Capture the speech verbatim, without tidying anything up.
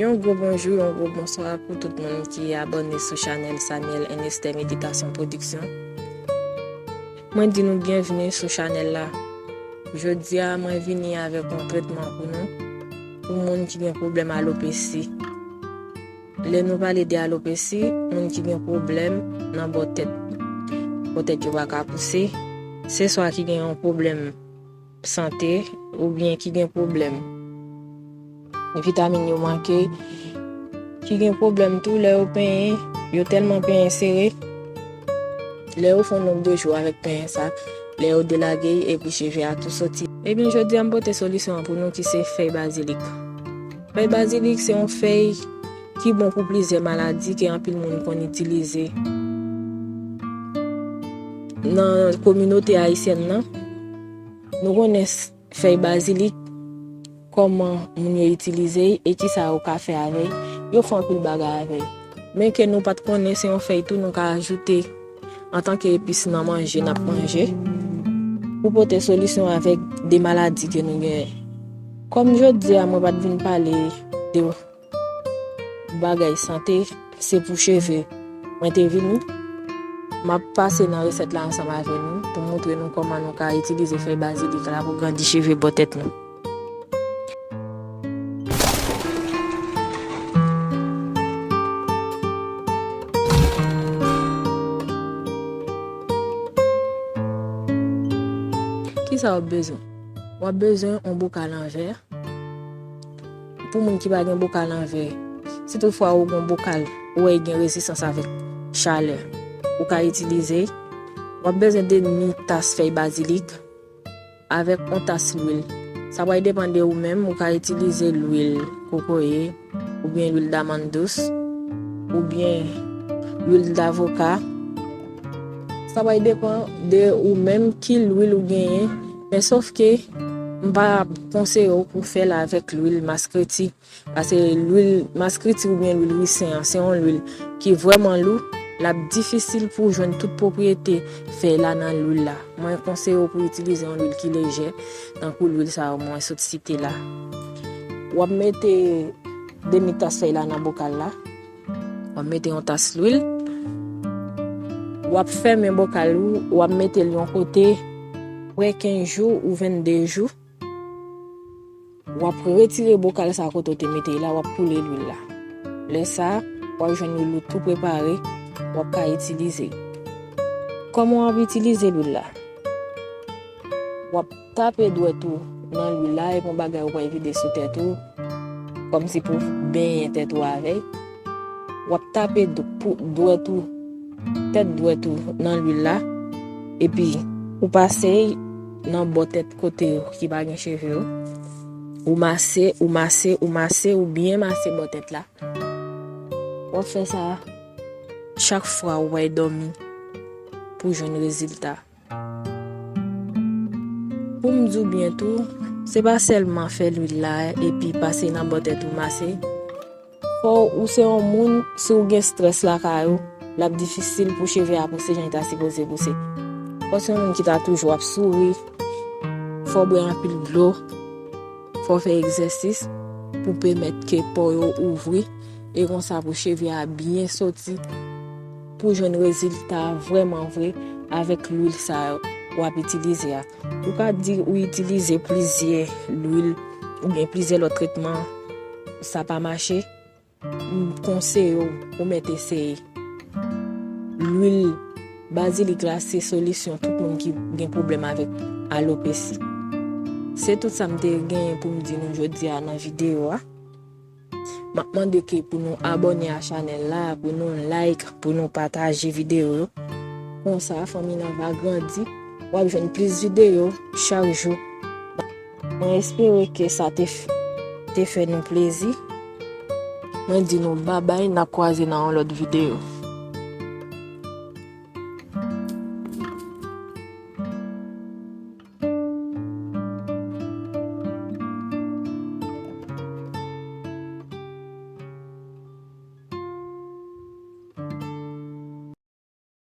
Yon gwo bonjou, yon gwo bonswa pou tout moun ki abòne sou chanèl Samuel and Esther Meditation Production. Mwen di nou byenvni sou chanèl la. Jodi a, mwen vini avèk yon tretman pou nou, pou moun ki gen pwoblèm alopesi. Lè nou pale de alopesi, moun ki gen pwoblèm nan bò tèt. Bò tèt yo pa ka pouse. Se swa ki gen yon pwoblèm sante oubyen ki gen pwoblèm vitamin yo manke, ki gen pwoblèm tou lè yo penyen, yo tèlman penyen sere, lè yo fè yon nonb de jou avèk penyen sa, lè yo delage epi cheve a tou soti. Ebyen, jodi a m pote solisyon an pou nou ki se fèy bazilik. Fèy bazilik se yon fèy ki bon pou plizyè maladi ke anpil moun konn itilize. Nan kominote ayisyèn nan, nou konnen s- fèy bazilik, kòman moun yo itilize l e kisa yo ka fè avè l. Yo fè anpil bagay avè l. Men ke nou pa t konnen, se yon fèy tou nou ka ajoute antanke epis nan manje n ap manje pou pote solisyon avèk de maladi ke nou genyen. Kòm jodi a mwen pa t vin pale de bagay sante, se pou cheve mwen te vini. M ap pase nan resèt la ansanm avè nou pou montre nou kòman nou ka itilize fèy bazilik la pou grandi cheve bò tèt nou. Kisa w ap bezwen? W ap bezwen yon bokal an vè. Pou moun ki pa gen bokal an vè, si toutfwa ou gen yon bokal, ou wè gen rezistans avèk chalè, ou ka itilize. W ap bezwen de demi tas fèy bazilik avèk yon tas lwil. Sa pral depann de ou menm, ou ka itilize lwil kokoye, oubyen lwil damann dous, oubyen lwil davoka. Sa pral depann de ou menm ki lwil ou genyen, men sòf ke m pa konseye w pou fè l avèk lwil maskreti. Paske lwil maskriti oubyen lwil risen an, se yon lwil ki vrèman lou, l ap difisil pou w jwenn tout pwopriyete fèy la nan lwil la. Mwen konseye w pou w itilize yon lwil ki lejè, tankou lwil sa yo mwen sot site la. W ap mete demi tas fèy la nan bokal la. W ap mete yon tas lwil. W ap fèmen bokal ou, w ap mete l yon kote prè kenz jou ou vennde jou. W ap retire bokal sa kote w te mete l la, w ap koule lwil la. Lè sa a, w ap jwenn lwil ou tou prepare, w ap ka itilize. Kòman w ap itilize lwil la? W ap tape dwèt ou nan lwil la, epi yon bagay ou pral vide sou tèt ou, kòmsi pou benyen tèt ou avè l. W ap tape d-, pou, dwèt ou, tèt dwèt ou nan lwil la, epi ou pase nan bò tèt kote ki pa gen cheve yo. Ou mase, ou mase, ou mase, ou byen mase bò tèt la. W ap fè sa chak fwa ou pral dòmi pou jwenn rezilta. Pou m di w byen tou, se pa sèlman fè lwil la epi pase nan bò tèt ou mase. Fò ou se yon moun, si w gen estrès lakay ou, l ap difisil pou cheve a pouse jan li ta sipoze pouse. Fò w se yon moun ki ta toujou ap souri. Fò w bwè anpil dlo. Fò w fè egzèsis pou pèmèt ke po yo ouvri e konsa pou cheve a byen soti. Pou jwenn rezilta vrèman vre avèk lwil sa yo w ap itilize a. Ou ka di ou itilize plizyè lwil oubyen plizyè lòt tretman, sa pa mache, m konseye w ou mèt eseye. Lwil bazilik la se solisyon tout moun ki gen pwoblèm avèk alopesi. Se tout sa m te genyen pou m di nou jodi a nan videyo a. M ap mande ke pou nou abòne a chanèl la, pou nou like, pou nou pataje videyo yo. Konsa, fanmi nan va grandi. W ap jwenn plis videyo chak jou. Mwen espere ke sa te f-, te fè nou plezi. Mwen di nou babay, n ap kwaze nan yon lòt videyo.